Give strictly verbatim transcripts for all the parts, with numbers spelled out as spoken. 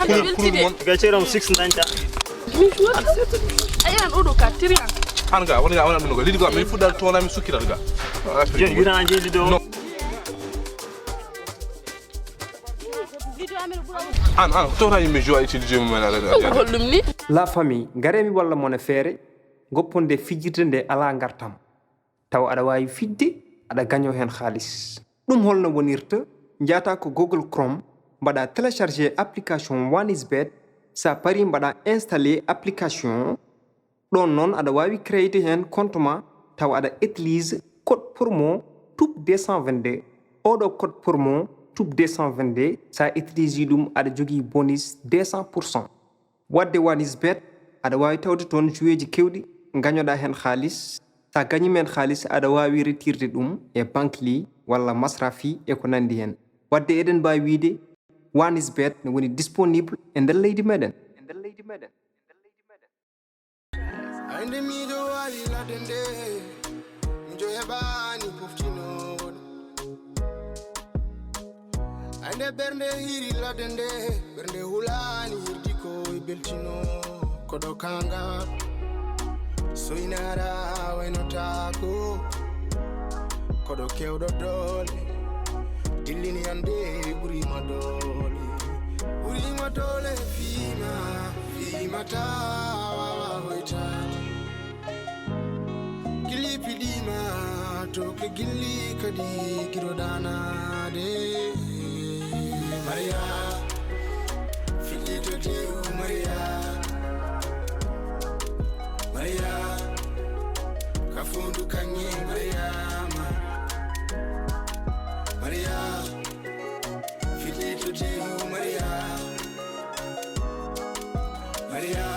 Kulol, kulol mon. Ga ceeram six dañta. Ayan oɗo ka tiriyan. An ga wala ga wala ɗum ga lidi ga min fuɗɗal toona min sukkiral ga. Jen wira an jeedi ɗo. No. An an tawta yimɓe jowa utilisé mum en ala. Holɗum ni? La famille, ngaree mi walla mon e feere, gopponde fijirde nde alaa ngartam. Tawa aɗa waawi fijde, aɗa gañoo heen haalis. Ɗum holno wonirta? Njaata ko Google Chrome, mbaɗa télécharger application One is Bet. Sa parii, mbaɗa installer application. Ɗoon noon, aɗa waawi créer heen compte ma, tawa aɗa utilise code promo tube deux cent vingt-deux. Oɗo code promo tube deux cent vingt-deux, sa utilise ɗum, aɗa jogii bonus deux cent pour cent. Wadde One is Bet, aɗa waawi tawde toon joueeji keewɗi, ngañoɗaa heen haalis. Sa gañiima heen haalis, aɗa waawi retirde ɗum e Bankly walla Masrafi e ko nanndi heen. Wadde eɗen mbaawi wiyde One is Bet ne woni disponible e nder leydi meɗen. Ay nde miijo waali ladde nde, miijo heɓaani poftinoowo ɗum. Ay nde ɓernde hiiri ladde nde, ɓernde hulaani hirdi ko e beltino. Koɗo kaŋŋa soynara waynotaako. Koɗo keewɗo doole, dillini annde ɓuriima doole. Ɓuriima doole fiima, fiima taa waawa hoytaade. Gilli piɗiima to ke gilli kadi giro danaade. Maria, fiɗɗi to tew Maria. Maria, ka fondu kaŋŋe Mariama. Maria, fiɗɗi to tew Maria. Maria,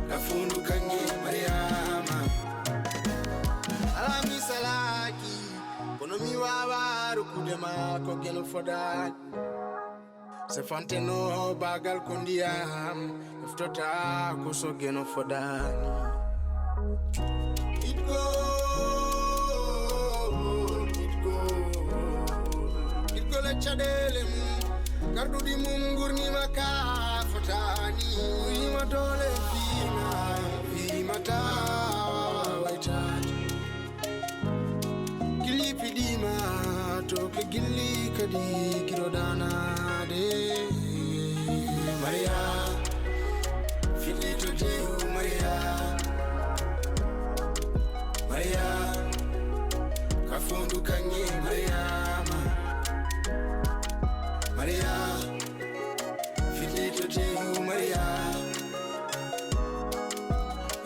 ka fondu kaŋŋe Mariama. Alaa mi salaaki, kono mi waawa rokkude ma ko geno fodaani. Se fanteno baagal ko ndiyam, eftota ko so geno fodaani. Itgo, itgo, itgo le caɗeele mum, garɗuɗi mum ngurnima ka fotaani. Uyima doole fiima, fiima taa waawa waytaade. Gilli piɗiima to ke gilli kadi giro danaade. Maria, fiɗɗi to tew Maria. Maria, ka fondu kaŋŋe Mariama. Maria, fiɗɗi to tew Maria.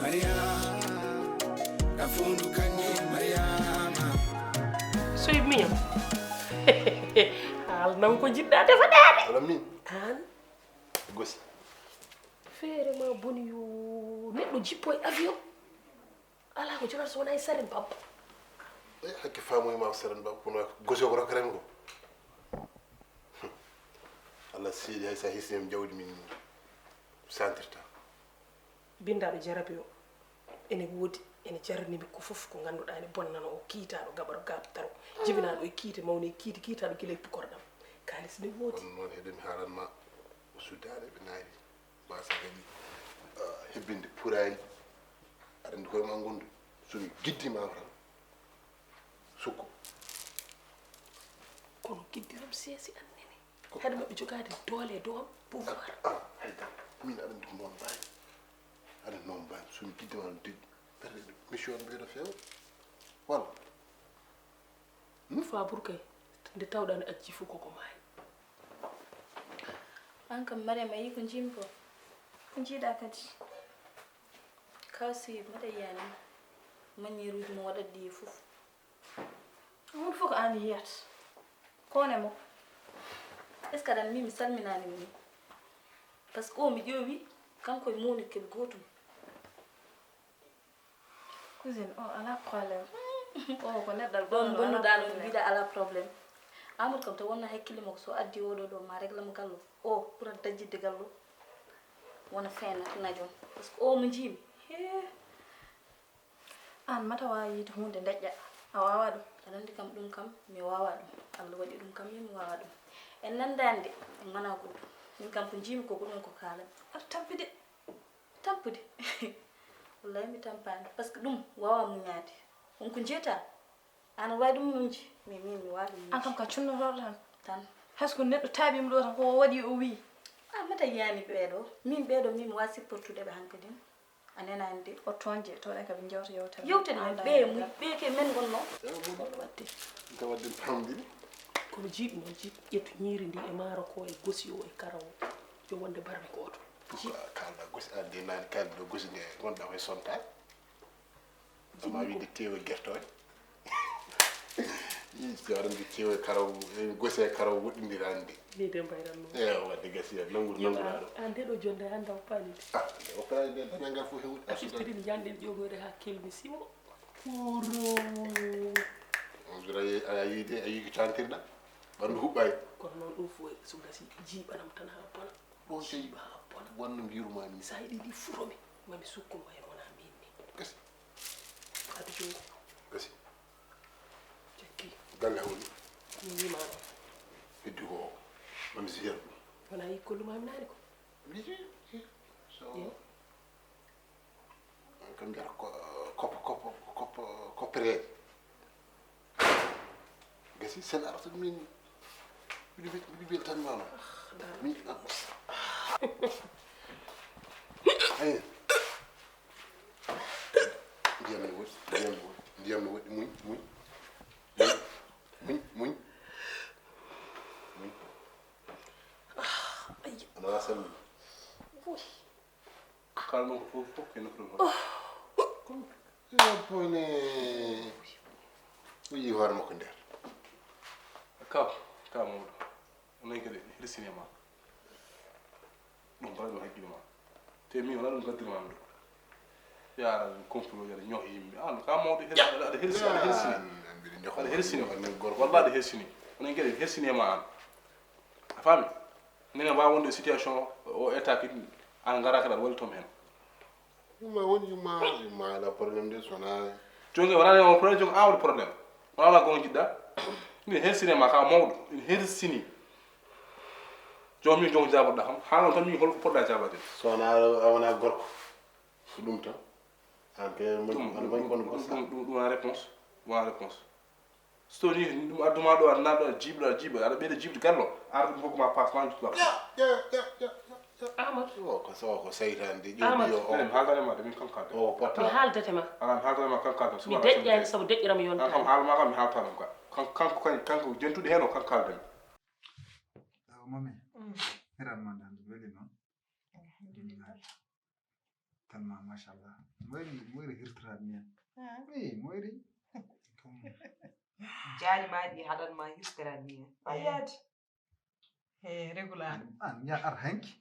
Maria, ka fondu kaŋŋe Mariama. Soyib miñam. Haal nan ko jiɗɗa defaɗaade. Wala min. An. Gosi. Feere ma boni yo neɗɗo jippo e avion. Alaa ko jogata so wonaa e seren baba. E hakke faamoyi ma ko seren baba, kono gosi ko rokkeren ko. Allah seedi hay sa hisni jawdi min santirta. Binndaaɗo jarabi o ene woodi, ene jarani mi ko fof ko ngannduɗaa ene bonnana o kiitaaɗo gaɓaro gaab taro, jibinaaɗo e kiite, mawni e kiite, kiitaaɗo gila e pukorɗam. Kaalis ne woodi. Kono noon heɗen haalan ma o suddaade ɓe naari. Mbasa kadi, ah, hebbinde puraani. Aɗa anndi koye ma ngondu. So mi giddiima tan, sukko. Kono giddiram seesi an nene. Ko haɗa maɓɓe jogaade doole e dow am, pouvoir. Ah, ah, haydara. Min aɗa anndi ko noon mbawi. Aɗa noon mbawi. So mi giddiima tan deggi. Perde mission mbeɗa feewa. Walla? Hmm? Faabour kay, nde tawɗaa no acci fof koko maayi. An kam, Mariam, a yii ko njiimi ko? Ko njiiɗaa kadi? Ka suivi mbaɗa yiyaani ma. Manière uji mo waɗat ɗi fof. Huunde fof ko aan yiyata. Ko ne mo? Est-ce que aɗa anndi mi salminaani mo ni? Parce que o mi ƴeewi, kanko e Monique keɓe gootum. Cousine, o alaa problème. O ko neɗɗo ɗon bonnuɗaa ɗon mbiɗa alaa problème. Amadou kam taw wonnaa hakkille makko so addi oɗo ɗo ma régla mo gallo. O ɓurat dajjitde gallo. Wona feena najon. Parce que o mo njiimi. Hee. Aan mata waawi yiide huunde deƴƴa. A waawaa ɗum. Aɗa anndi kam ɗum kam mi waawaa ɗum. Allah waɗi ɗum kam min mi waawaa ɗum. En nanndaani de, en nganaa goɗɗum. Min kam ko njiimi ko ko ɗum ko kaalan. Aɗa tampi de. Tampude. Wallahi mi tampaani. Parce que ɗum waawaa muñaade. On ko njeetaa. Ana waɗi muñji. Min, min mi waɗi muñji. An kam ka cunnotooɗo tan. Tan. Hay so ko neɗɗo taaɓiima ɗo tan ko o waɗi o wii. Ah, mata yiyaani ɓeeɗo. Min ɓeeɗo min mi waa sipportude ɓe hankadi. A nenaani de. O toñje, to ɗen ka ɓe jewta yewtere. Yewtere men ɓe muñ, ɓe ke men gonno. Oɗo waɗde. Ka waɗde pamɗiri. Kono jiiɗi noon jiiɗi ƴettu ñiiri ndi e maaro ko e gosi o e karaw o. Yo wonde barmi gooto. Pourquoi kaalɗa gosi an de naani kaalɗo gosi nde gonɗa koye sontaade? Ama wiide teewe gertooje. Ii, si waɗande teewe karaw, eh, gose e karaw woɗɗindirande. Ni de mbayran noon. Eh, o wadde gasi en, nangude, nangude aɗo. An de ɗo jonde an daw panide. Ah, nde o panide, dañal ngal fof hewde. A siftirin janden ƴogoyde ha kelmi siwo. Koro. On jura a yi de, a yi ko cantirɗa. Ɓanndu huɓɓay. Kono noon ɗum fof so gasi jiiɓanam tan ha bona. Ɗon tawi jiiɓa ha bona. Wonno mbiyrumaa ni. Sa yiɗi ɗi furomi, mami sukkuno e mona min ni. Gasi. Addu junngo. Gasi. Jekki. Galle hawni. Mi wiima ɗo. Heddi ko o. Mami si yeru. Wona yikkollu ma mi naani ko. Miji. So. Yo. Kam mbiyata ko koppo, koppo, koppo, koppereeje. Gasi sen arata min. Miɗo wel-, miɗo weltanima noon. Mi, ah. Ayi. Ndiyam ne woɗɗi, ndiyam ne woɗɗi, ndiyam ne woɗɗi, muñ, muñ. Muñ, muñ, muñ. Muñ. Ana wasan. Kalma ko fof, fof ko nokku ɗum. Ko yoppo ne. O yii hoore makko nder. Ka, ka mawɗo. Onon kadi hirsini ma. Ɗum mbaɗa ɗum hakkille ma. Te min wona ɗum gaddiri ma ɗum. Yaara ɗum complot, yaara ñoh yimɓe. An ka mawɗo hir-, aɗa, aɗa hirsini, aɗa hirsini. An, an mbiɗa ñoh. Aɗa hirsini. An gorko. Walla aɗa hirsini. Onon kadi hirsini ma an. A faami? Minen waawa wonde situation o état kadi an ngara kadi aɗa wallitom heen. Yumma woni yumma, yumma ala problème de sona. Jonge wona ne on problème, jonge awde problème. Wona wona gonga jiɗɗa. Min hersini ma ka mawɗo, min hersini. Joom min jonge jaboɗa kam, haala tan min holko poɗɗa jabade. Sona a wona gorko. Ko ɗum tan. An ke man, an man kono gosa. Ɗum, ɗum, ɗum, ɗum en réponse. Ɗum en réponse. So ni ɗum adduma ɗo, aɗa naɗa jiiɓɗo, aɗa jiiɓa, aɗa ɓeyda jiiɓde gallo, arde ɗum hokkuma passe ma, jottuma. Ya, ya, ya, ya, ya, ya. Amadou. O ko so ko seytaane de, ƴooƴi Amadou. Yo o. Min haaldanema de, min kam kaalde. O pota. Mi haaldete ma. Ala mi haaldanema kam kaalde. Mi deƴƴaani sabu deƴƴiram yontaani. An kam haala ma kam mi haalta ɗum ka. Kan-, kanko kan, kanko jentude heen o kan kaalden. Awa mami. Mm. Hiran ma dan weli noon. Alhamdulillah. Tellement, machallah. Moyri, moyri hirtiraani ni. Ah. Oui, moyri. Comme jaani ma ɗi haɗan ma hirtiraani ni. A yaadi. He, regular. An, ya ar hanki.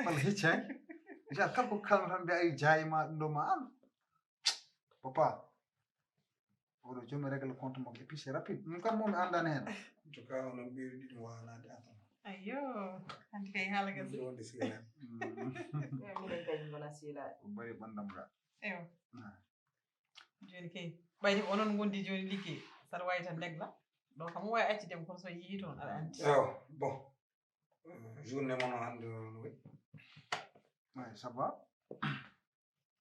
Walla hecci hanki. Ya kala ko kalma tan mbiya ay jaay ma ɗum ɗo ma an. Papa. Oɗo jomi règle compte makko. Et puis c'est rapide. Ɗum kam momi andani hen. En tout cas, onon ɓeydi ɗum wawanade aduna. Ayyo, hande kay haala gasi. Ɗum wonde sila. Mm. Eh, minen kay min gona sila. Ko bari ɓandam ga. Ewa. Ah. Joni kay, ɓayde ko onon gondi joni liggey, saɗa wawi tan degla. Ɗo kam wawi accide mo kono so yeehi toon, aɗa andi. Ewa, bon. Euh, journée mon hande no wayi? Ouais, ça va?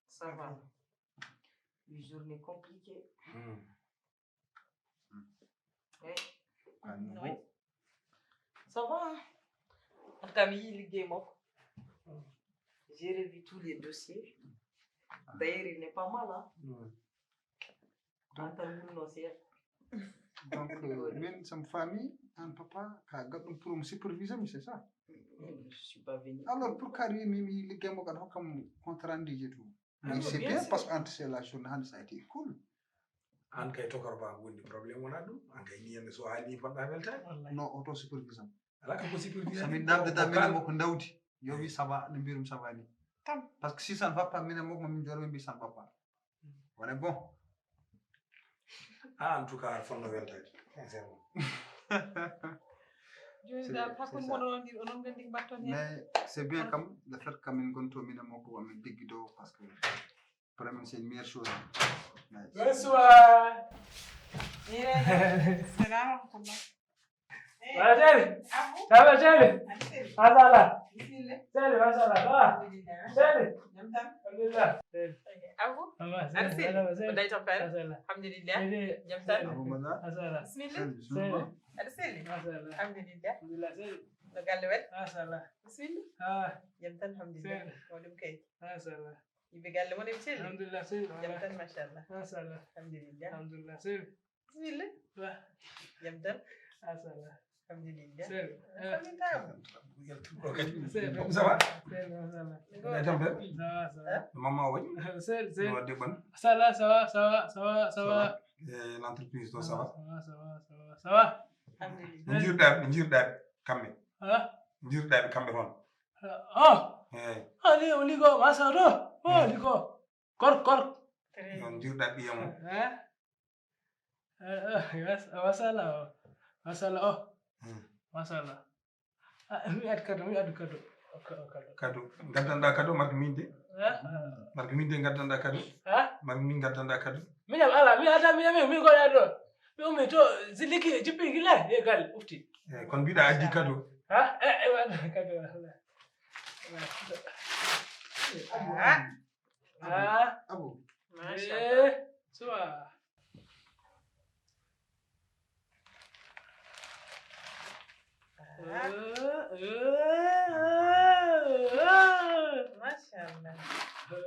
Ça va. Une journée compliquée. Hmm. Eh. Ah, non. Ça va. En tout cas, mi yii liggey makko. J'ai revu tous les dossiers. D'ailleurs, il n'est pas mal, hein. Ouais. Donc, antal wulno seeɗa. Donc, euh, min, sama famille, an papa, ka gaɗɗum pour mo superviser mi, c'est ça? Je suis pas venu. Alors, pourquoi mi, mi, mi liggey mo kan hokkam compte rendu et tout? Ah, mais non, c'est bien sûr. Parce que entre c'est la journée, hande ça a été cool. An kay tokor ba woni problème wona ɗum. An kay ni yande so haali ni fotɗa weltaade. Wallahi. Non, auto supervision. Ala ko possible. So min namdata min mo ko ndawdi. Yo wi ça va, no mbirum ça va ni. Tan. Parce que si ça ne va pas, minen mo ko min jooɗo min mbi ça ne va pas. On est bon. Ah, en tout cas, aɗa fotno weltaade, sincèrement. Joni dal hakkunde mon onon ɗiɗo, onon nganndi ko mbaɗton heen. Mais c'est bien kam, le fait que min ngonto minen mo ko min liggido, parce que vraiment c'est une meilleure chose. Nice. Bonsoir. Salam rahmatullah. Wa seli. Abu. Saba seli. Ani seli. Masala. Bismillah. Seli, masala. Wa. Alhamdulillah. Seli. Jam tan. Alhamdulillah. Seli. Abu. Ama seli. Ani seli. Seli. Ko day tan fel. Masala. Alhamdulillah. Seli. Jam tan. Seli. Abu mana? Masala. Bismillah. Seli. Seli. Ani seli. Masala. Alhamdulillah. Alhamdulillah. Seli. No galle wel? Masala. Bismillah. Ah. Jam tan, alhamdulillah. Seli. Ko ɗum kay. Masala. Yimɓe galle mon eɓe celli? Alhamdulillah, seli. Jam tan, machallah. Masala. Alhamdulillah. Alhamdulillah, seli. Bismillah. Wa. Jam tan. Masala. Alhamdulillah. Seli. Famille tam. Seli. Ça va? Seli, masala. Ko? Eɗen jam ɓe? Ça va, ça va. Mama o waɗi? Seli, seli. No waɗde bon? Ça va, ça va, ça va, ça va, ça va. Ça va. Eh, l'entreprise, to, ça va? Ça va, ça va, ça va, ça va. Alhamdulillah. Njirɗaaɓe, njirɗaaɓe kamɓe. Ha? Njirɗaaɓe kamɓe toon. Oh. Eh. Ah, li, li ko, masa to. Oh, li ko. Kor, kor. Très bien. Noon njirɗa ɓiya mo. Eh? Eh, eh, mas-, masala o. Masala o. Hmm. Masala. Ah, mi ad kado, mi ad kado. O ka-, o kado. Kado. Gaddanɗa kado, marque min de. Eh? Marque min de gaddanɗa kado. Eh? Marque min gaddanɗa kado. Mi jam ala, mi ada, mi, mi, mi goɗa ɗo. Mi ummi to, si likki jippi gila, e gal, ufti. Eh, kon mbiɗa addi kado. Ha? Eh, eh, wala kado, wala. Ah. Ah. Abu. Masha Allah. Eh, suwa. Ah. Eh, eh, eh, eh. Masha Allah. Eh,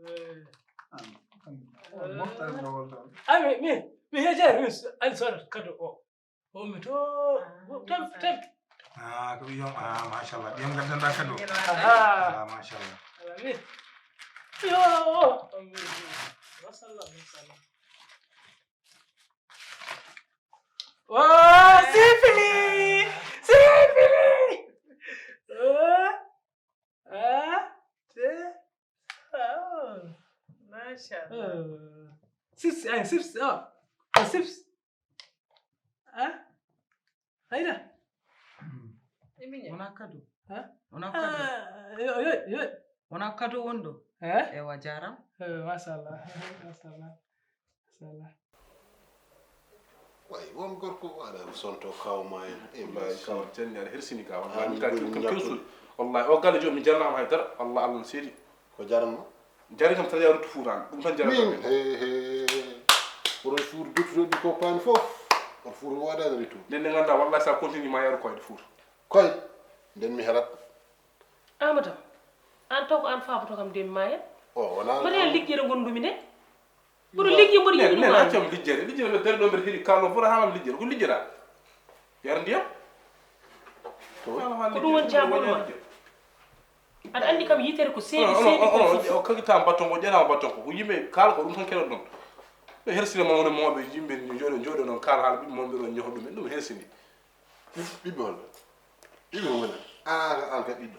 eh. Ah, ah, oh, moftal ngol ɗon. Ah, mi, mi, mi hejar, mi s-, an sor kado o. O mi to, ah, to, to. Ah, ko ɓiyam, ah, machallah. Ɓiyam gaddanɗa kado. Aha. Ah, machallah. Ala mi. Yo. Mashallah, mashallah. Oh, c'est fini. C'est fini. Oh. Ah, c'est, oh, mashallah. Oh. Six, eh, six, oh. Oh, six. Ah? Hayda. Wona kado. Ha? Wona kado. Ah, yo, yo, yo. Wona kado won ɗo. Eh? Ewa, jaram. Eh, mashallah. Mashallah. Mashallah. Way, won gorko waɗa sonto kawma en. E mbawi kaw janni aɗa hersini ka. Wallahi, min ka kin kam kersul. Wallahi, o galle jom mi jarnama hay dara. Wallahi, Allah no seedi. Ko jaranma? Jari kam tan yarutu fuuran. Ɗum tan jaranma. Min, he, he. Oɗon fuur duttuɗo ɗi ko paani fof. Oɗo fuur waɗani retour. Nden nde ngannduɗaa, wallahi, so a continue ma yaru koyɗe fuur. Koy. Nden mi herat. Amadou, an taw ko an faaboto kam de mi maaya. O, wona. Mbaɗa hen liggere ngonndumi nde. Ɓuri liggi mboɗo yiɗi ɗum. Accam liggere. Liggere ɓe dere ɗo mbeɗa heɗi kalno fota hanam liggere. Ko liggera? Yar ndiyam. Ko ɗum woni jam on ma. Aɗa anndi kam yitere ko seedi, seedi ko fof. O kagita baton ko ƴana baton ko. Ko yimɓe kala ko ɗum tan keɗoɗon. Ɓe hersini ma woni mawɓe yimɓe jooɗo, jooɗo noon kala haala ɓiɓɓe mawɓe ɗon ñoho ɗum en. Ɗum hersini. Ɓiɓɓe wonɓe. Ɓiɓɓe wonɓe. Ah, an ka ɓiɗɗo.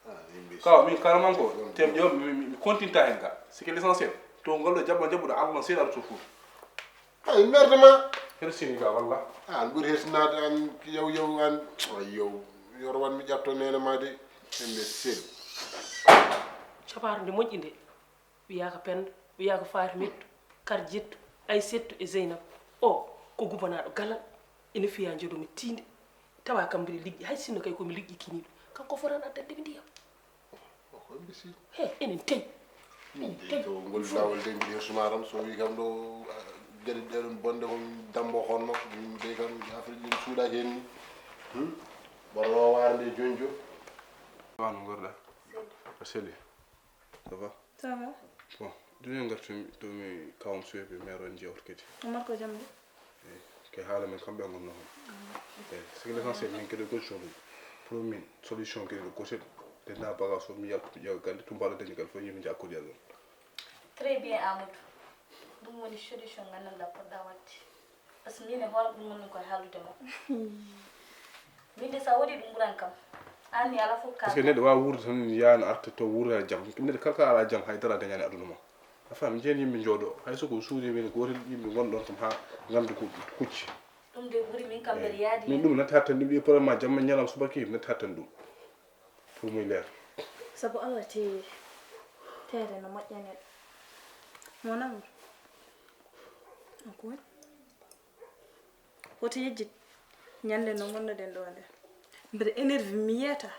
Ah, yimɓe. Kaw, min kala man ko, tem yo mi, mi, mi continue hen ka. C'est que l'essentiel. To ngol ɗo jabba jabbuɗo Allah no seeɗa to fof. Ay, merde ma. Hersini ka walla? Ah, an ɓuri hersinaade an yow yow an. Ay yow. Yoro wan mi ƴatto nene ma de. Imbécile. Capaaro nde moƴƴi nde. Wiyaaka Penda, wiyaaka Faatimatu, Karjettu, Aysettu e Zeynab. O ko gubanaaɗo galal, ina fiya njodo mi tiinde. Tawa kam mbiɗa liggii, hay sinno kay ko mi liggii kiniiɗo. Kanko fotan addande mi ndiyam. O ko imbécile. He, enen tey. Enen tey. To ngol laawol de mbiɗa hersuma tan, so wi kam ɗo, ah, geɗe ɗe ɗon bonde ko dambo hono makko, min dey kam affaire ɗin suuɗaaki hen ni. Hmm? Ɓorno waare nde joni joni. Wano gorɗa? Seli. A seli. Ça va? Ça va. Bon, ɗum en ngartumi ɗo mi kawam suweɓe maire on jewta kadi. Omar ko jam de? Eyi, ke haala men kamɓe ngonno hon. Eyi, c'est que l'essentiel min kadi ko solution. Pour min, solution kadi ko gotel. Denna bagage fof mi yaltu mi ƴeewa galle, tumbaɗo dañi galle fof yimi jakkoɗi e ɗon. Très bien Amadou. Ɗum woni solution nganndanɗaa poɗɗa waɗde. Parce que min e hoore ɗum woni ko e haaldude ma. Min de so a waɗi ɗum ɓuran kam. An ni alaa fof ka. Parce que neɗɗo waawa wuurde tan yaana arta to wuurda jam. Neɗɗo kala kala alaa jam hay dara dañaani aduna ma. A faami, jeen yimɓe njooɗo. Hay so ko suudu men gootel yimɓe ngonɗon kam haa nganndu ko kucci. Ɗum de ɓuri min kam mbeɗa yaadi. Min ɗum natti hattan ɗum ɗi problème ma jamma ñalawma subaka yimɓe natti hattan ɗum. Pour muy leer. Sabu Allah teeri. Teere no moƴƴani. Mon amour. Ko woni? Woto yejjit. Ñande no ngonnoɗen ɗo nde, mbeɗa énerve, mi yiyata,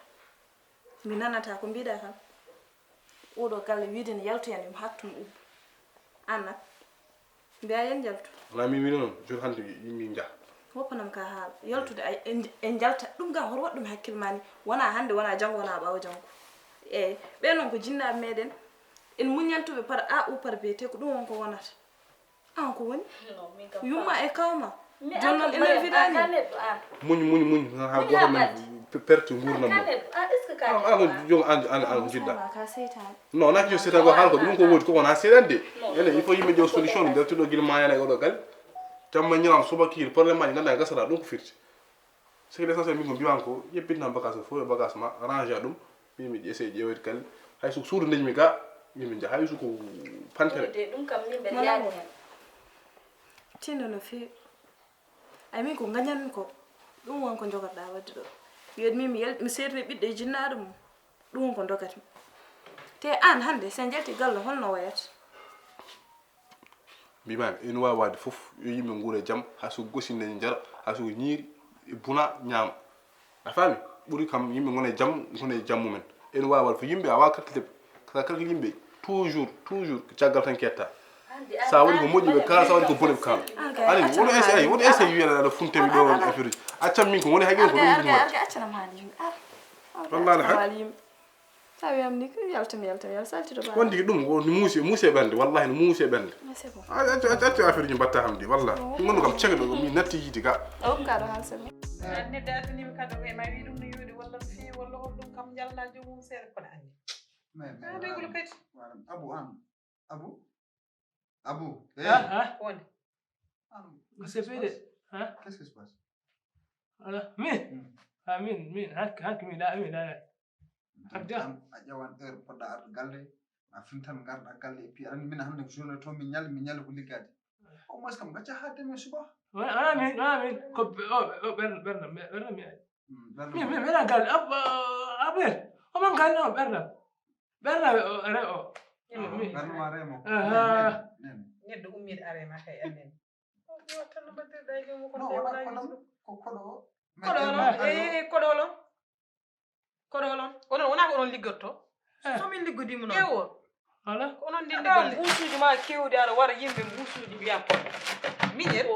mi nanata ko mbiɗa kam. Oɗo galle wiide ne yaltoyani mi hattum ubbo. Anna, mbiya yen yaltu. Wona min wino noon, jooni hannde yimɓe njaha. Woppanam ka haala. Yaltude ay, en, en njalta. Ɗum ga hoto waɗ ɗum hakkille ma ni. Wona hannde, wona janngo, wona ɓaawo janngo. Eeyi, ɓe noon ko jinnaaɓe meɗen. En muññantuɓe par A ou par B, te ko ɗum won ko wonata. An ko woni? Yumma e kawma. Jooni noon ene vidani. Muñ, muñ, muñ. Ha goto men pe-, perte nguurdam mum. An, an ko joom an, an, an ko jiɗɗa. Ka seytaane. Non, wona ko yo seytaane ko haala ko ɗum ko woodi ko wona seytaane de. Ene, il faut yimɓe ƴeew solution, nde tuɗo gila ma yana e oɗo galle. Jamma ñalawma suba kiir problème aji ngannduɗaa gasata ɗum ko firti. C'est que l'essentiel min ko mbiyan ko yeɓɓitina bagage o fof, bagage ma, range a ɗum. Min mi essaye ƴeewoyde galle. Hay so suudu ndeñmi ga, min mi njaha hay so ko pantere. Ɗum kam min mbeɗa yaani hen. Tinno no feewi. Ay min ko ngañan ko. Ɗum won ko jogotoɗaa waɗde ɗo. Wiyat min mi yel-, mi seedini ɓiɗɗo e jinnaaɗo mum. Ɗum won ko dogatmi. Te aan hannde so en njalti galle holno wayata? Mbimaami, ene waawi waɗde fof, yo yimɓe nguur e jam, haa so gosi ne njara, haa so ñiiri, buna, ñaama. A faami? Ɓuri kam yimɓe ngona e jam, ngona e jam mumen. Ene waawi waɗde fof, yimɓe a waawa calculer ɓe. Ka calcule yimɓe, toujours, toujours, ko caggal tan ketta. Sa waɗi ko moƴƴi ɓe kaala, sa waɗi ko boni ɓe kaala. Ani, wono essai, wono essai wiyata aɗa funtemi ɗo won affaire uji. Accam min ko woni haqqe ko ɗum ɗum waɗi. Wallahi haq. Sa wiyam ni ko yaltam, yaltam, yal salti to ba. Wondi ɗum, o ni muusi, muusi e ɓernde, wallahi no muusi e ɓernde. Mais c'est bon. A, accu, accu, accu affaire uji mbatta hamdi, wallah. Ɗum wonno kam cege ɗo, mi natti yiide ga. O hokka ɗo haalsa mi. An neɗɗo addani mi kado kay, ma wi ɗum no yooɗi, walla no feewi, walla hol ɗum kam, yalla joomum seeɗa kono anndi. Mais, mais, ah, deglu kadi. Abu, an. Abu? Abu, eh. Ah, ah. Ko woni? An, qu'est-ce qui se passe? Hein? Qu'est-ce qui se passe? Ala, min? Hmm. Ah, min, min, hanki, hanki, min, la, min, la, la. Hanki, ah. An, a ƴewan heure poɗɗa arde galle, a fintan garɗa galle, et puis an, min hannde ko journée to, mi ñal-, mi ñalli ko liggaade. Au moins kam, gacca haa demain suba. Wona, wona min, wona min. Ko ɓe-, o, o, ɓerɗo, ɓerɗo, ɓerɗo, mi, hmm, ɓerɗo. Min, min, mi wona galle, ab-, a-, a-, ɓe, o man galle o, ɓerɗo. Ɓerɗo o, re-, o. Ɓerɗo ma remo. Aha. Nene, nene. Neɗɗo ummiiɗo are ma kay, a nene. O, mi wattanno mbaɗdirɗa e joom mum, kono non, wona kono ko koɗo o. Koɗo o non, eh, koɗo o non. Koɗo o non. Onon, wona ko onon liggotto? Eh. So min liggodii mo non. Ƴeewo. Ala. Ko onon ndenndi golle. Mbuusuuji ma keewɗi, aɗa wara yimɓe mbuusuuji mbiya koɗo. Miñel.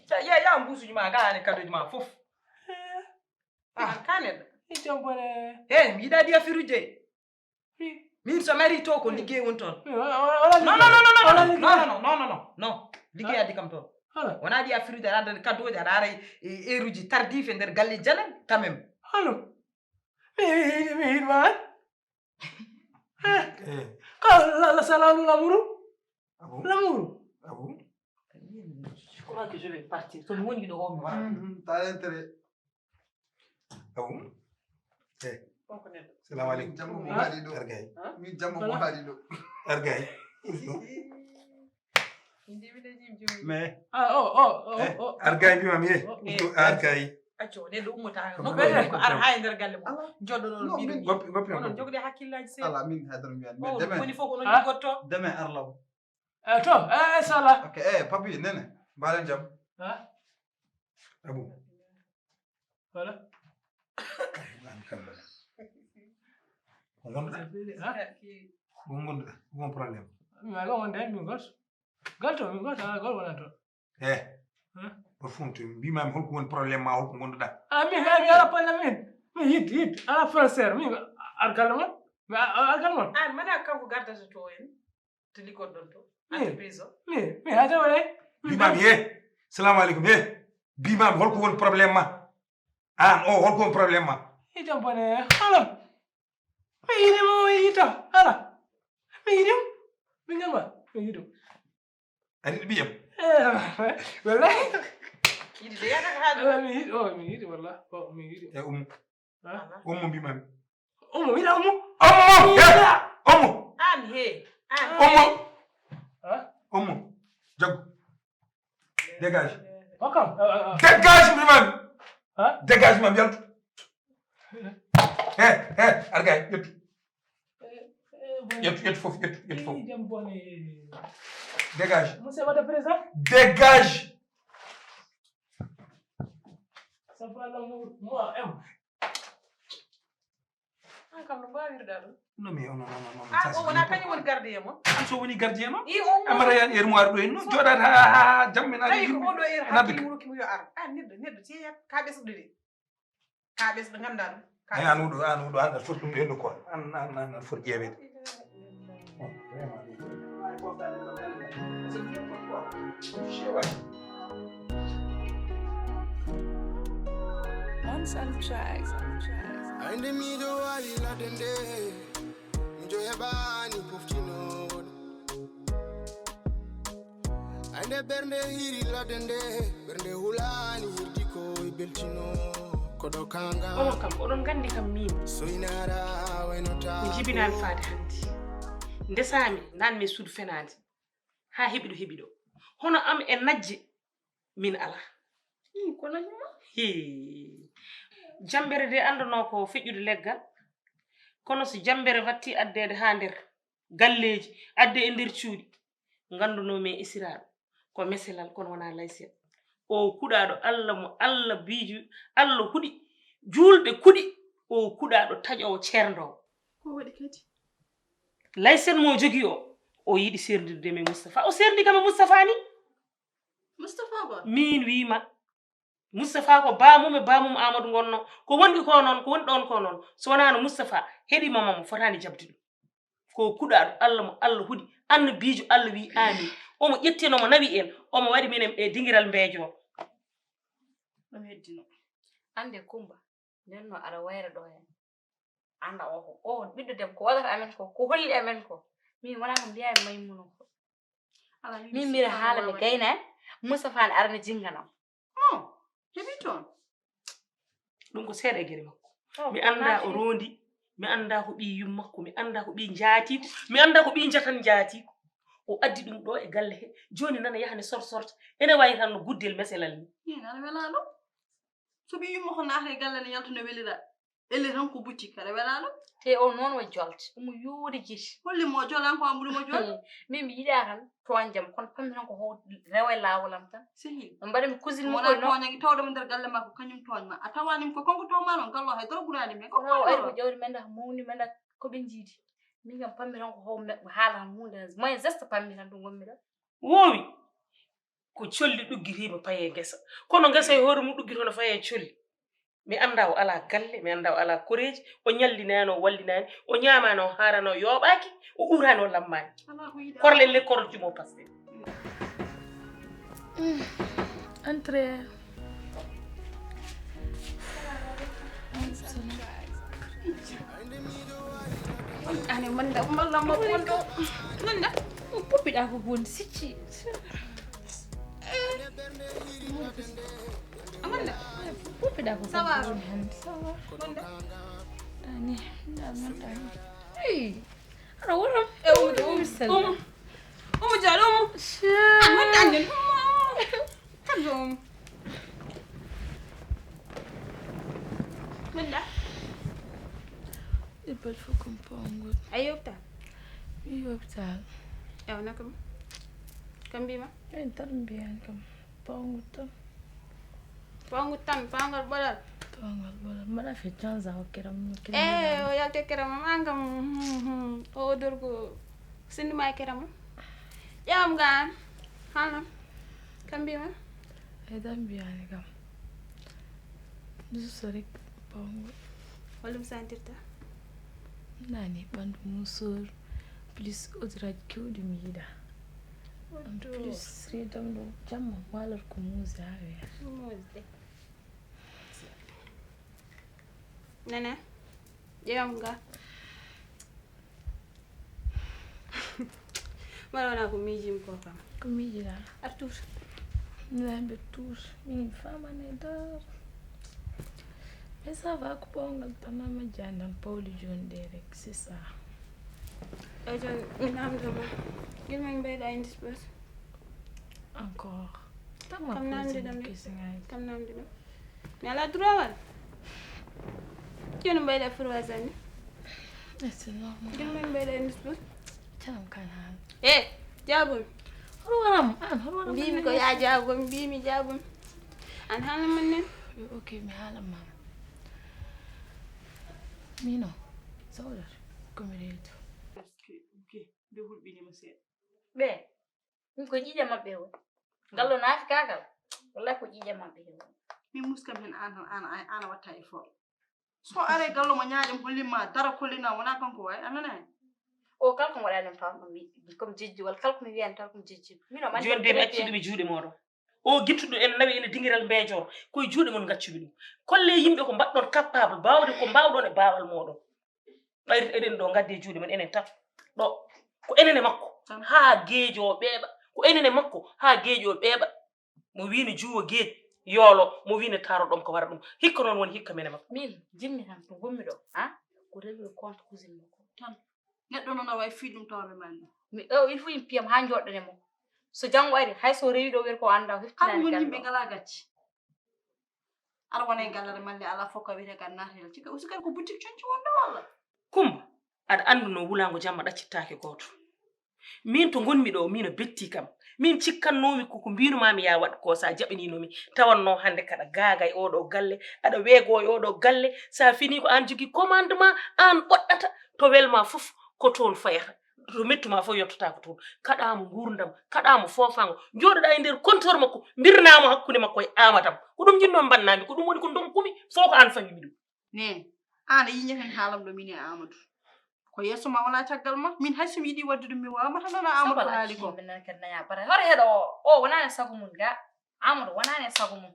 Ya, ya, ya mbuusuuji ma, ga ane kadoji ma fof. Eh. Ah, ka neɗɗo. I jam bone. Eh, mi yiɗa ɗi affaire uji. Min so mari to ko liggey woni toon. Non, non, non, non, non, non, non, non, non, non. Liggey addi kam toon. Wona ɗi affaire uji aɗa addani kaddooji, aɗa ara e, e heure uji tardif e nder galle janani quand même. Halo. Mi, mi, mi, mi, mi, Eh. Ka la, la, salamu lamuru? Abu? Lamuru? Abu? Je crois que je vais partir. So mi woni ɗo o mi wara. Mhm, t'as intérêt. Abu? Eh. Salamu aleykum. Jamma mo haali ɗo. Argay. Min jamma mo haali ɗo. Argay. Mais ah, oh, oh, oh, eh, oh, Argay mbima mi, eh, oh, eh, Argay. Acco, neɗɗo ummata no ko ar haa e nder galle mum. Joɗɗo ɗon mbiɗo goppi, goppi, onon jogde hakkillaji seeɗa. Ala min hadar mi an. Mais demain woni fof ko non liggoto. Demain arlaw. Eh, to, eh, sala. Ok, eh, papi, nene. Mbalen jam. Ha? Abu. Voilà. Ko ngonɗa? Ha? Ko ngonɗa? Ko problème? Mi wala wonde mi goto. Galto, min goto, ala gol wonanto. Eh. Hum? Ko funti, mbimami holko woni problème ma, holko ngonɗuɗa? Ah, min, ah, mi ala problème min. Mi yid, yid, ala frontière, min ar galle mon. Mi ar galle mon. An mana kanko gardata to en. To liggoɗon to. Entreprise o. Mi, mi hata wala. Mbimami, eh. Salamu aleykum, eh. Mbimami holko woni problème ma? An o holko woni problème ma? Itam bone, ala. Mi yiɗi mo, mi yiɗi to, ala. Mi yiɗi mo. Ɓinngel ma, mi yiɗi mo. A yiɗi ɓiyam? Eh, wallahi. Yiɗi de yata ko haali. Ala, mi yiɗi, oh, mi yiɗi, wallah. Oh, mi yiɗi. E ummu. Ha? Ummu mbimami. Ummu, wiɗa ummu? Ummu! He! Ummu! An he! An. Ummu! Ha? Ummu. Jaggu. Dégage. Hokkam. Dégage mbimami. Ha? Dégage mbimami, yaltu. He, he, Argay, ƴettu. Ƴettu, ƴettu fof, ƴettu, ƴettu fof. Dégage. Monsieur, madame président. Dégage. Ça va, l'amour? Moi, M. An kam no mbawirɗa ɗum? Non, mais on, on, on, on, Ah, o wona kañum woni gardien mon? An so woni gardien ma? I o Amara yan armoire ɗo en no joɗat ha ha ha jamme na Tawi ko oɗo heure Nabbi hakkille mum rokki mo yo ar. Ah, neɗɗo neɗɗo jeeyat ka ɓesɗo de. Ka ɓesɗo ganda ɗum. Ka ay an uɗo an uɗo an foti ɗum hendu ko an an an an foti ƴeewede. Bon, vraiment. On Sound Tracks. Ande miɗo wawi ladde nde miɗo heɓani poftinoɗo. Ande ɓernde hiri ladde nde ɓernde hulani hirdi ko e beltino koɗo kanga. Onon kam oɗon nganndi kam miin Soynara waynota mi jibinaani faade hannde. Ndesaami naanmi e suudu fenaande haa heɓi ɗo heɓi ɗo. Hono am e najje min alaa. Ii, ko najuma? Hee. Jammbere de anndanoo ko feƴƴude leggal. Kono so jammbere watti addeede haa nder galleeji, addee e nder cuuɗi, nganndunoo mi e esiraaɗo ko meselal kono wonaa layset. O kuɗaaɗo Alla mo Alla biiju, Alla huɗi, juulɓe kuɗi, o kuɗaaɗo taƴoowo ceerndoowo. Ko waɗi kadi? Layset mo o jogii o, o yiɗi seerndirde e Mustapha. O seerndi kam e Mustapha ni? Mustapha ba? Miin wii ma, Mustapha ko baamum e baamum Aamadu ngonnoo. Ko wonɗi ko noon, ko woni ɗoon ko noon. So wonaano Mustapha heɗii ma, ma mo fotaani jaɓde ɗum. Ko kuɗaaɗo Alla mo Alla huɗi, annabiijo Alla wii aamiin. Omo ƴettino mo nawi en, omo waɗi minen e dingiral mbeejo. Ɗum heddino. Annde Kumba, nden no aɗa wayra ɗo heen. Annda o ko o ɓiɗɗo debbo, ko waɗata amen ko, ko holli amen ko. Min wonaa ko mbiyaa e Maymuna ko. Ala Min mbiɗa haala mi gayna, Mustapha ne arana jinganam. Oh, heɓi toon. Ɗum ko seeɗa e gere makko. Mi anndaa o roondi, mi anndaa ko ɓii yum makko, mi anndaa ko ɓii njaatiiko, mi anndaa ko ɓii njatan njaatiiko. O addi ɗum ɗo e galle he, jooni nana yaha ne sort sorta. Ene wayi tan no guddel meselal ni. Min ana welaa ɗum. So ɓii yum makko naata e galle ne yalta no welira. Elle tan ko boutique aɗa welaa ɗum. Te o noon o jolte, omo yuuri gite. Holli mo jolan ko ambuɗi mo jol. Min mi yiɗaa tan tooñde mo, kono pammi tan ko ho rewa e laawol am tan. Sehi. No mbaɗa mi cousine mo Wona kono. Tooña ki tawɗo mo nder galle makko kañum tooñ ma. A tawani ko kanko tawma noon gallo hay dara gurani men. Ko Kono o ari ko ko jawdi men dak mawni men dak ko ɓe jiidi. Min kam pammi tan ko ho me- haala tan hunde moyen geste pammi tan ɗum wonmi ɗo. Woowi ko colli ɗuggitiima payee ngesa. Kono ngesa e hoore mum ɗuggito no fayee colli. Mi anndaa o alaa galle, mi anndaa o alaa koreeji, o ñallinaani, o wallinaani, o ñaamaani, o haaraani, o yooɓaaki, o uuraani, o lammaani. Korle le korle jumo paste. Entrez. Ane manda malla ma bondo. Manda. Poppiɗa ko bonde sicci. Amanda. Poppiɗa ko bonde hande. Manda. Ani. Manda. Hey. Aɗa woɗɗo. E umu umu umu umu jaɗo umu. Manda ande. Kanjo umu. Manda. Ɗibbal fof ko pawngol. A yewta. Mi yewta. Ewa nakam. Kam mbima. En tan mbiyani kam. Pawngol tan. Pawngol tan, pawngol ɓolal. Pawngol ɓolal. Mbaɗa fe canza o kiram. Eh, o yalti kiram am an kam. O odor ko sindi ma kiram. Ƴewam ga an. Hano. Kam mbima. Ay dan mbiyani kam. Juste rek pawngol. Holɗum sentirta? Nani ɓandu musor. Plus odraji kewɗi mi yiɗa. En plus reedam ɗo jamma walar ko muuse ha weeya. Muusde. Nana, ƴeewam ga. Mbaɗa wona ko miijimi ko kam. Ko miijiɗa? Artur. Nayɓe tur min famani dar. Mais ça va ko ɓawgal tan a majjani tan pawli joni ɗe rek c'est ça. Eyi joni mi namdoma. Gila min mbayɗa indispose? Encore. Kam namdi ɗum. Kam namdi ɗum. Mi ala droit wala? Joni mbayɗa furwasani. Gila min mbayɗa indispose? Canam kan han. E jaabumi. Hoto waram an hoto waram. Mbimi ko ya jaabumi mbimi jaabumi. An haalna man nen. Ok, mi haalan ma. Mino, sawdar, ko mi reeto. Ok, ok. Nde hulɓinima seeɗa. Ɓe, min ko ƴiƴe maɓɓe o. Ngallo naafi kagal. Wallahi ko ƴiƴe maɓɓe o. Min muskam hen an tan an an watta e fo. So are gallo mo ñaaƴam hollimma dara kollina wona kanko way anana hen. O kala ko waɗani pam mi comme jejji wala kala ko mi wiyani tan ko jejji. Mino man Joni de mi acciɗumi juuɗe moɗon. O gittuɗo en nawi ene dingiral mbeejor koye juuɗe mon gaccumi ɗum. Kolle yimɓe ko mbaɗɗon capable bawde ko mbawɗon e bawal moɗon. Ɓayri eɗen ɗo gadde juuɗe men enen tan. Ɗo ko enen e makko haa geejo o ɓeeɓa. Ko enen e makko haa geejo o ɓeeɓa. Mo wino juuwo geej yoolo mo wino taro ɗon ko wara ɗum hikka noon woni hikka men e makko. Min jimmi tan to gommi ɗo ha ko rewir compte cousine makko tan. Neɗɗo noon a wawi fii ɗum tawɓe ma ni. Mi o il faut yimɓe piyam ha joɗɗone mo. So janngo ari hay so rewi ɗo wiyata ko anda o heftinani. Kala woni yimɓe ngala gacci. Aɗa wona e galle aɗa malle alaa fof ko wiyetee ko aɗa naata heen. Cika aussi kadi ko boutique coñci wonde walla? Kumba, aɗa anndu no wulaango jamma ɗaccittaake gooto. Miin to ngonmi ɗoo, miin a bettii kam. Miin cikkannoomi ko ko mbiinumaami yaa waɗ koo so a jaɓaniino mi. Tawannoo hannde kaɗa gaaga e ooɗoo galle, aɗa weegoo e ooɗoo galle. So a finii ko aan jogii commandement, aan ɓoɗɗata. To welmaa fof ko toon fayata. To mettu ma fof yottotako toon. Kaɗamo gurdam, kaɗamo foofango. Jooɗoɗa e nder kontor makko, mbirnamo hakkunde makko e amadam. Ko ɗum jinno mbannami, ko ɗum woni ko donkumi fof ko an fangimi ɗum. Ne, an a yiñat hen haalam ɗo min e Amadou. Ko yeeso ma wona caggal ma, min hay somi yiɗi wadde ɗum mi wawa mata nana Amadou ko haali ko. Hoto heɗo o, o wonani sago mum ga. Amadou wonani sago mum.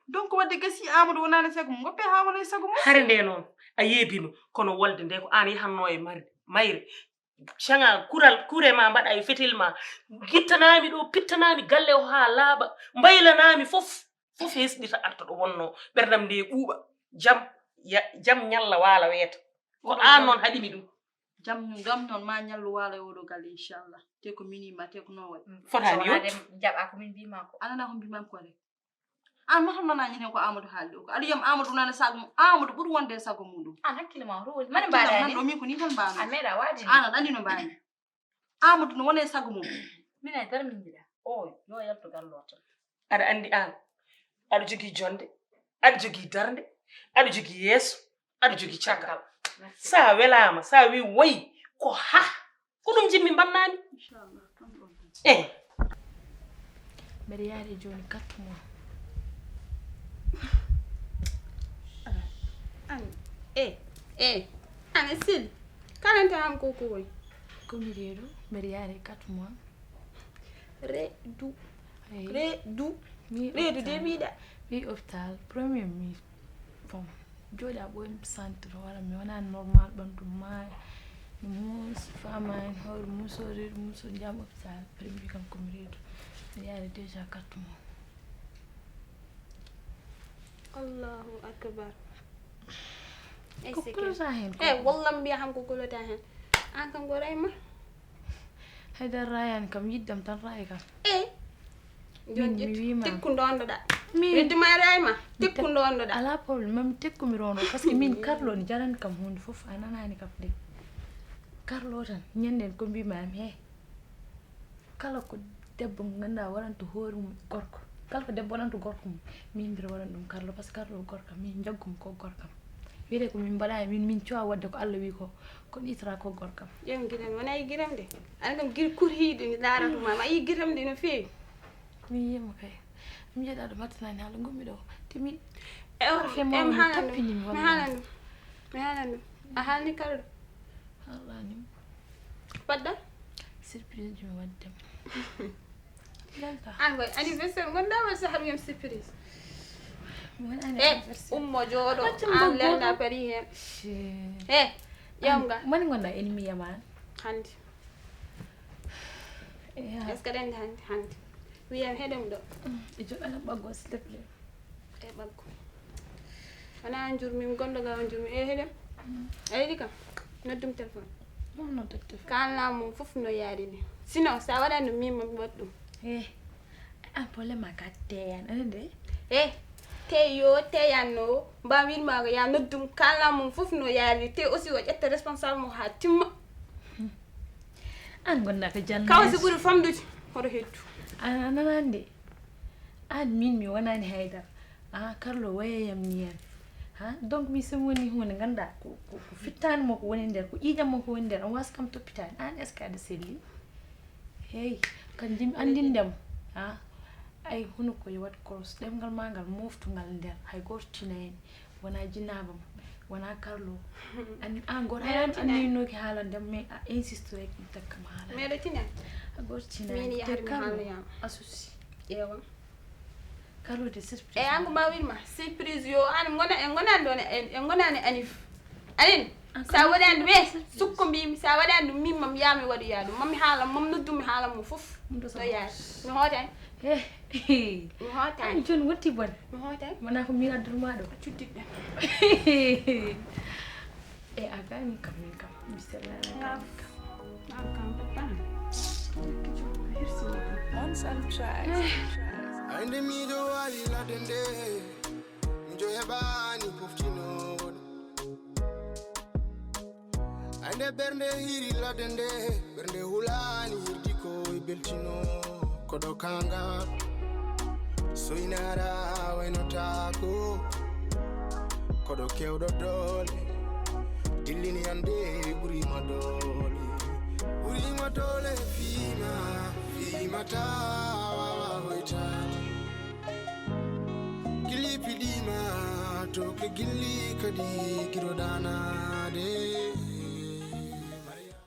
Donc wadde gasi Amadou wonani sago mum, goppe ha wona e sago mum. Hare nde noon a yeebima kono wolde nde ko an yahanno e mayre. Caŋa kural kure ma mbaɗa e fetel ma gittanami ɗo pittanaami galle o haa laaɓa mbaylanami fof fof hesɗita arta ɗo wonno ɓerdam nde ɓuuɓa jam jam ñalla waala weeta ko an noon haɗimi ɗum. Jam jam noon ma ñallu waala e oɗo galle inchallah te ko minima te ko nowoy. Fotani yo. Jaɓa ko min mbima ko anana ko mbimami ko rek. An ma tan nanaani heen ko Amadou haali ɗo ko aɗa yiyam Amadou nana sago mum Amadou ɓuri wonde e sago muɗum. An hakkille ma hoto woni mane mbaɗani. Ɗo min ko ni tan mbaɗa. A meeɗa waade ni. An aɗa anndi no mbaɗani. Amadou no wona e sago mum. Min ay dara min njiɗa o yo yaltu galle o tan. Aɗa anndi an aɗa jogii jonde aɗa jogii darnde aɗa jogii yeeso aɗa jogii caggal. Sa welaama sa wi woyi ko ha. Ko ɗum jimmi mbannami. Eh. Mbeɗa yaade jooni quatre mois. An e e ana sil kalante am ko ko woy. Ko mi reedu mbeɗa yaade quatre mois. Reedu. Reedu. Reedu de mbiɗa. Mi hôpital premier mi. Bon, jooɗi a ɓooyi mi sentir hoore mi wonani normal ɓandu maaya. Mi muus fama hen hoore muusori muusori jam hôpital après mi kam komi reedu mi yaari déjà quatre mois. Allahu akbar. Ko prosa hen ko. Eh, wallah mbiya ham ko golata hen. An kam ko rayma. Haydara rayani kam yiddam tan rayi kam. Eh. Joni ƴettu tikku ndondoɗa. Min wedduma e rayma tikku ndondoɗa. Ala problème mami tekkumi rono parce que min Carlo ne jarani kam hunde fof a nanani kam de. Carlo tan ñanden ko mbimami he kala ko debbo mo ganduɗa waɗanto hoore mum gorko kala ko debbo waɗanto gorko mum min mbiɗa waɗan ɗum Carlo parce que Carlo ko gorkam min jaggumi ko gorkam. Wiyete ko min mbaɗani min min cowa wadde ko Allah wi ko. Kono itra ko gorkam. Ƴeew giram wona e giram de. Ana kam gir kurhiiɗo mi daarata ma ma yi giram de no feewi. Mi yiyamo kay. Mi jeɗa ɗo mattanani haala gommi ɗo. Te mi. E o em haalan ɗum mi haalan ɗum mi haalan ɗum a haalni kala ɗo. Haalani. Wadda. Surprise mi waddema. An koy anniversaire gonɗa walla so haɗu yam surprise. E ummo jooɗo an lelda pari hen. E ƴamga. Mani gonɗa ennemi yama. Hande. Est ce que ɗen hande hande. Wiyam heɗem ɗo. E joɗɗana ɓaggo s'il te plaît. E ɓaggo. Wona on jurmi mi gonɗo ga on jurmi e heɗem. A yiɗi kam noddum téléphone. Ɗum noddum téléphone. Kaalna mum fof no yarini. Sinon sa waɗani ɗum min mami waɗ ɗum. E an problème ma ka teyan ene de. E te yo teyanno mba wiɗma ko ya noddum kaalna mum fof no yarini te aussi o ƴetta responsable mo ha timma. An gonɗa ko janna. Kaw si ɓuri famɗude hoto heddu. A nanani de. An min mi wonani haydara. Ah, Carlo, wayeyam ni en. Ha? Donc, mi somi woni hunde, ngannduɗaa, ko, ko, ko fittaani mo ko woni nder, ko ƴiiƴam mo ko woni nder, on waasa kam toppitaade. Aan, est-ce que aɗa selli? Hey, kanjum anndindem. Ha? Ay, hono ko yo waɗ koros, ɗemngal maa ngal, mooftungal nder, hay gooto tina heen. Wonaa jinnaaba ma, wonaa Carlo. An, an gooto, mais an, an ninooki haalande, mais a insiste rek, mi takka ma haala. Mais ɗo tina. A gooto tina. Min yahata mi haalnoyama. Asusi. Ewa. Carlo de surprise. E an ko mbawirma surprise yo an ngona, en ngonani ɗon, en, en ngonani anif. Anin, sa waɗani ɗum, eh, sukko mbimi, sa waɗani ɗum, min mam yami waɗoya ɗum, mami haala, mam noddumi haala mo fof. Ɗum ɗo no yaari. Mi hootani. Eh, mi hootani. An joni wotti bon. Mi hootani. Wona ko mi addude ma ɗo. Cuddiɗɗe. E a gani kam, min kam. Mi selani kam. An kam, papa. Hirsi. On some tracks. Ande miɗo wawi ladde nde, miɗo heɓani poftinoɗo. Ande ɓernde hiri ladde nde, ɓernde hulani hirdi ko e beltino. Koɗo kanga, soynara waynotako. Koɗo kewɗo doole, dillini ande ɓurima doole. Ɓurima doole fima, fima ta wawa hoytade. Gilli piɗima, to ke gilli kadi kiro danade.